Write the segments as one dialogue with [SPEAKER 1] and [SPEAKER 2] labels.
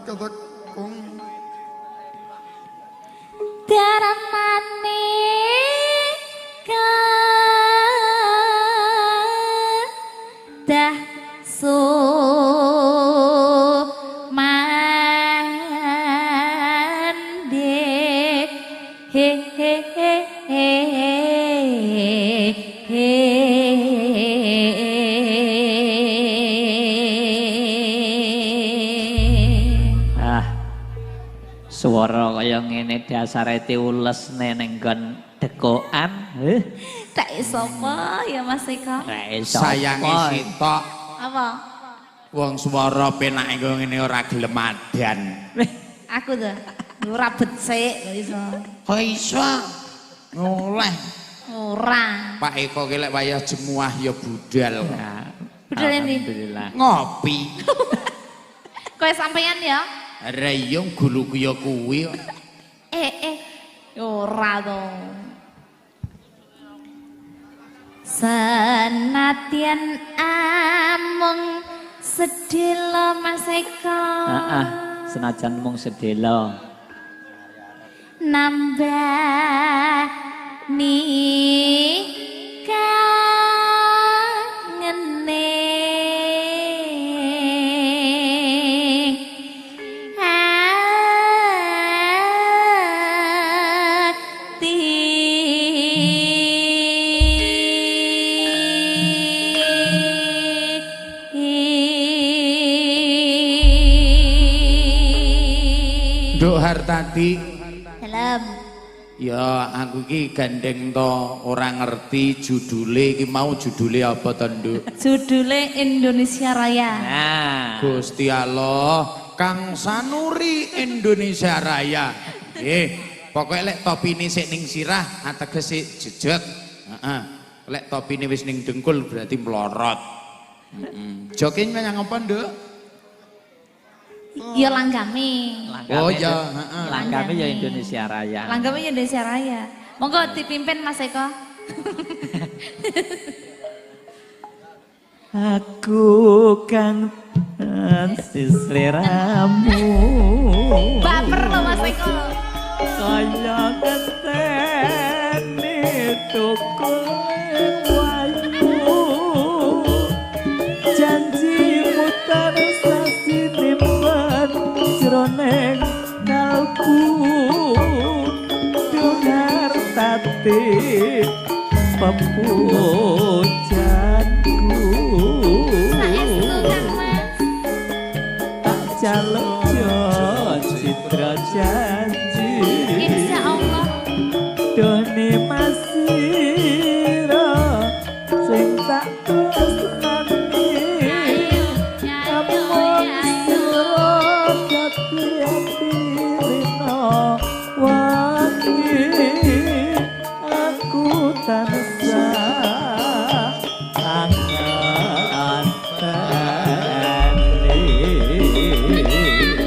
[SPEAKER 1] Ketekung.
[SPEAKER 2] Darmane dah sumande he he he he he.
[SPEAKER 3] Ah. Swara kaya ngene dasare diulesne ning nggon dekokan. Heh.
[SPEAKER 2] Tak iso apa ya Mas Eko?
[SPEAKER 3] Rek iso.
[SPEAKER 1] Sayange sitok.
[SPEAKER 2] Apa?
[SPEAKER 1] Wong swara penake kaya ngene ora gelem adan.
[SPEAKER 2] Aku to ora becik kok iso.
[SPEAKER 1] Kok iso? Oleh.
[SPEAKER 2] Ora.
[SPEAKER 1] Pak Eko ki lek wayah jemuah ya budal.
[SPEAKER 3] Nah,
[SPEAKER 2] Budal endi?
[SPEAKER 3] Alhamdulillah.
[SPEAKER 1] Ngopi.
[SPEAKER 2] Kowe sampeyan ya?
[SPEAKER 1] Reyong guluku ya kuwi.
[SPEAKER 2] Eh, ora to. Senadyan amung sedhela Mas Eko.
[SPEAKER 3] Heeh, senajan mung sedhela.
[SPEAKER 2] Nambah ni kangene ati.
[SPEAKER 1] Nduk Hartati.
[SPEAKER 2] Dalem.
[SPEAKER 1] Ya aku iki gandeng to ora ngerti judule iki mau judule apa to, Nduk?
[SPEAKER 2] Judule Indonesia Raya.
[SPEAKER 3] Nah,
[SPEAKER 1] Gusti Allah, Kang Sanuri Indonesia Raya. Nggih, pokoke lek topine sik ning sirah ateges sik jejet. Heeh. Lek topine wis ning dengkul berarti mlorot. Heeh. Joke nyang apa, Nduk?
[SPEAKER 2] Ya langgame.
[SPEAKER 3] Langgame
[SPEAKER 1] Oh ya, heeh.
[SPEAKER 3] Langgame ya Indonesia Raya.
[SPEAKER 2] Langgame Indonesia Raya. Monggo dipimpin Mas Eko.
[SPEAKER 3] Aku kang sliramu.
[SPEAKER 2] Baper lho Mas Eko.
[SPEAKER 3] Kaya ngenteni tukul wayu. Janjimu tansah sinimpen jroning kalbu. Dengar tati pepujanku.
[SPEAKER 2] Saestu Kang Mas.
[SPEAKER 3] Tak jaluk yo citra janji.
[SPEAKER 2] Insya Allah.
[SPEAKER 3] Done masira sing tak tresnani.
[SPEAKER 2] Ayo, ayo,
[SPEAKER 3] Amung
[SPEAKER 2] ayo.
[SPEAKER 3] sira dadi ati rina wangi. Aku tansah anganteni.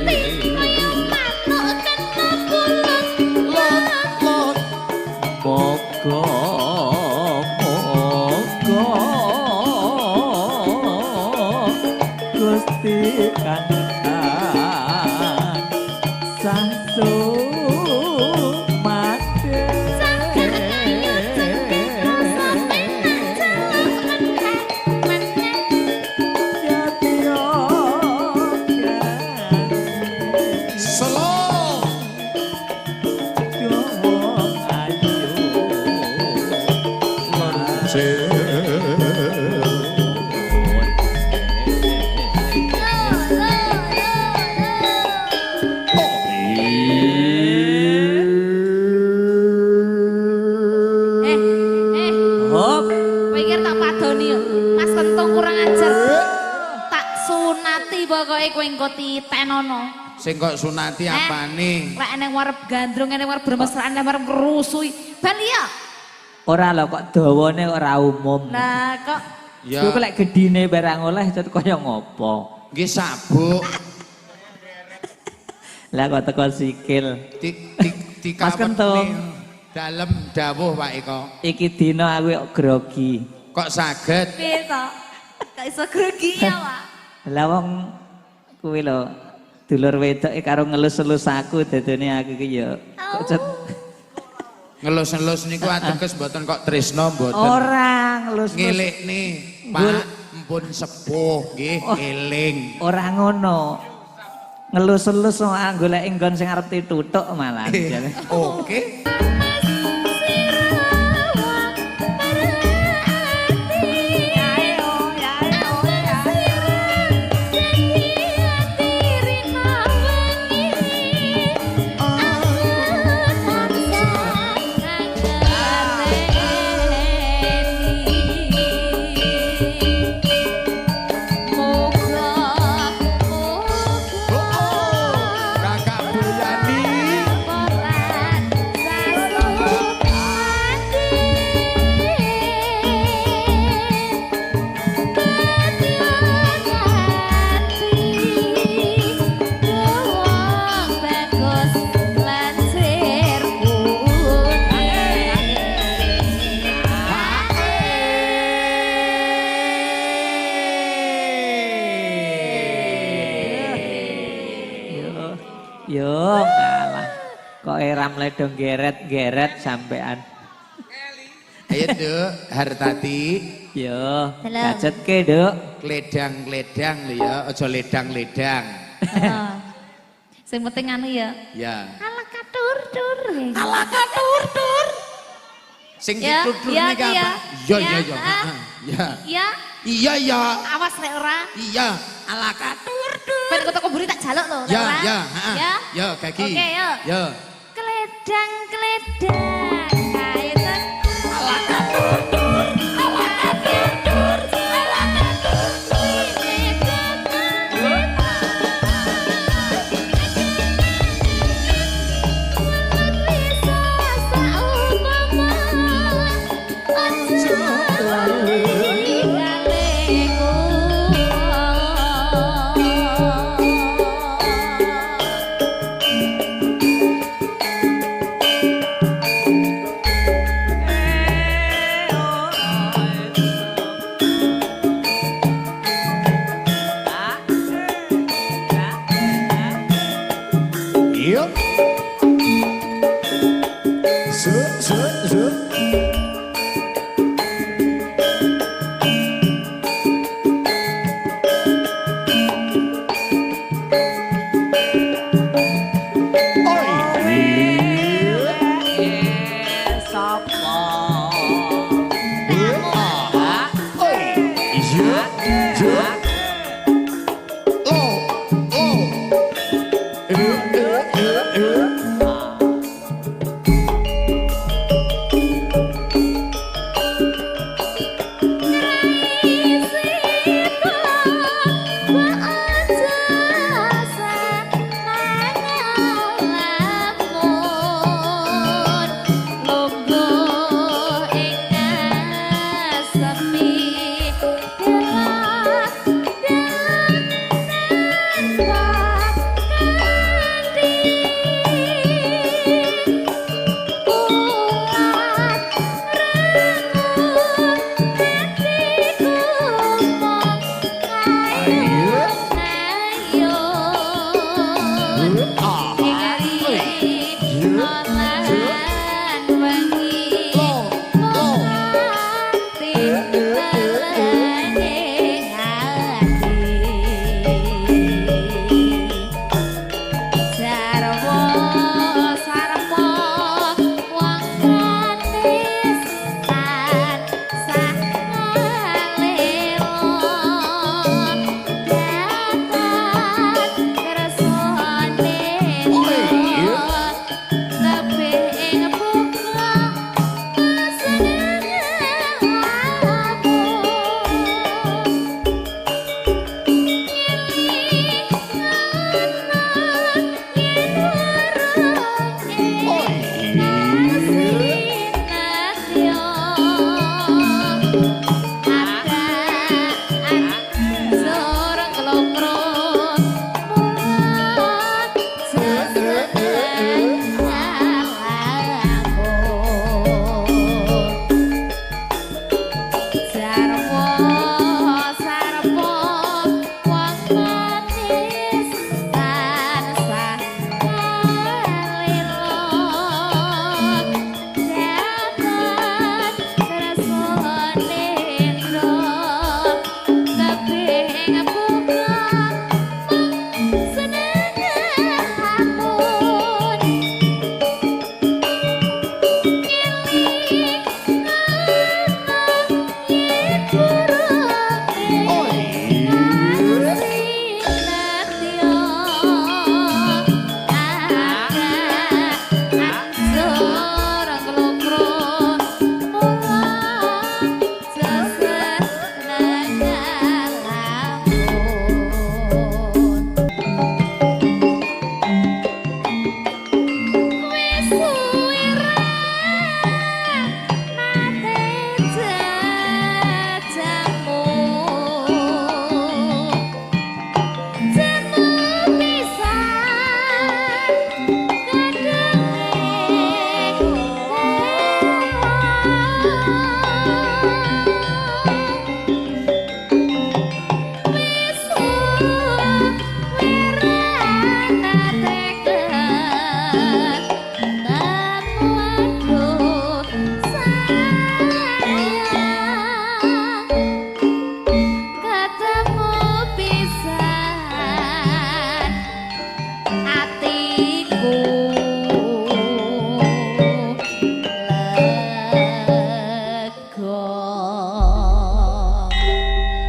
[SPEAKER 2] Ati kaya manuk kena bulut.
[SPEAKER 1] Lot.
[SPEAKER 3] Moga moga Gusti kang tansah sumate.
[SPEAKER 2] Cagak ayo jeneng rasa penak jaluk meneh meneh.
[SPEAKER 3] Jatio
[SPEAKER 1] Selo.
[SPEAKER 3] wong ayu.
[SPEAKER 2] Lo lo lo lo. Eh, eh,
[SPEAKER 3] Hop.
[SPEAKER 2] pikir tak padoni yo. Mas Kentung kurang ajar. Tak sunati pokoke kowe engko titenono.
[SPEAKER 1] Sing kok sunati apane?
[SPEAKER 2] Lek eneng warep gandrung, eneng warep bermesraan, eneng warep ngerusui. Bali ya.
[SPEAKER 3] Ora lho kok dawane ora umum.
[SPEAKER 2] Lah kok
[SPEAKER 1] Ya.
[SPEAKER 3] Kuwi lek gedine barang oleh tet kaya ngopo.
[SPEAKER 1] Nggih sabuk.
[SPEAKER 3] Lah kok teko sikil.
[SPEAKER 1] Di di di
[SPEAKER 3] Mas Kentung.
[SPEAKER 1] Dalem dawuh Pak Eko.
[SPEAKER 3] Iki dina aku kok grogi.
[SPEAKER 1] Kok saged?
[SPEAKER 2] piye to? Kok iso grogi ya, Pak?
[SPEAKER 3] Lah wong kuwi lho Dulur wedok karo ngelus-elus aku dadene aku ki ya kok cet
[SPEAKER 1] Ngelus-ngelus niku ateges mboten kok tresno mboten.
[SPEAKER 3] Ora ngelus-elus.
[SPEAKER 1] Ngelikne, Pak, empun sepuh nggih, eling.
[SPEAKER 3] Ora ngono. Ngelus-elus golek nggon sing arep dituthuk malah.
[SPEAKER 1] Oke. Kakak Buyani.
[SPEAKER 3] Yo, yo ngalah. Kok eram ledo geret-geret sampean.
[SPEAKER 1] Ayo, Nduk, Hartati.
[SPEAKER 3] Yo,
[SPEAKER 2] Halo.
[SPEAKER 3] kajetke, Nduk.
[SPEAKER 1] Kledang-kledang lho ya, aja ledang-ledang.
[SPEAKER 2] Sing penting anu ya.
[SPEAKER 1] Ya.
[SPEAKER 2] Ala katur tur.
[SPEAKER 1] Ala katur tur. Sing
[SPEAKER 2] Ya,
[SPEAKER 1] ditutur
[SPEAKER 2] ya,
[SPEAKER 1] niki apa?
[SPEAKER 2] ya.
[SPEAKER 1] Iya, iya,
[SPEAKER 2] Ya,
[SPEAKER 1] iya.
[SPEAKER 2] ah.
[SPEAKER 1] Heeh, Ya.
[SPEAKER 2] Ya,
[SPEAKER 1] Iya, ya.
[SPEAKER 2] awas lek ora.
[SPEAKER 1] Iya, ala katur tur.
[SPEAKER 2] Ben kok teko mburi tak jaluk lho, lek
[SPEAKER 1] Ya,
[SPEAKER 2] ora.
[SPEAKER 1] ya, heeh.
[SPEAKER 2] Ya.
[SPEAKER 1] Ya, Gagi.
[SPEAKER 2] Oke, yo.
[SPEAKER 1] Ya.
[SPEAKER 2] Kledang kledang kaetan ala katur tur, ala katur tur, ala katur tur.
[SPEAKER 1] Iya.
[SPEAKER 4] Su, su, su.
[SPEAKER 3] Sapa?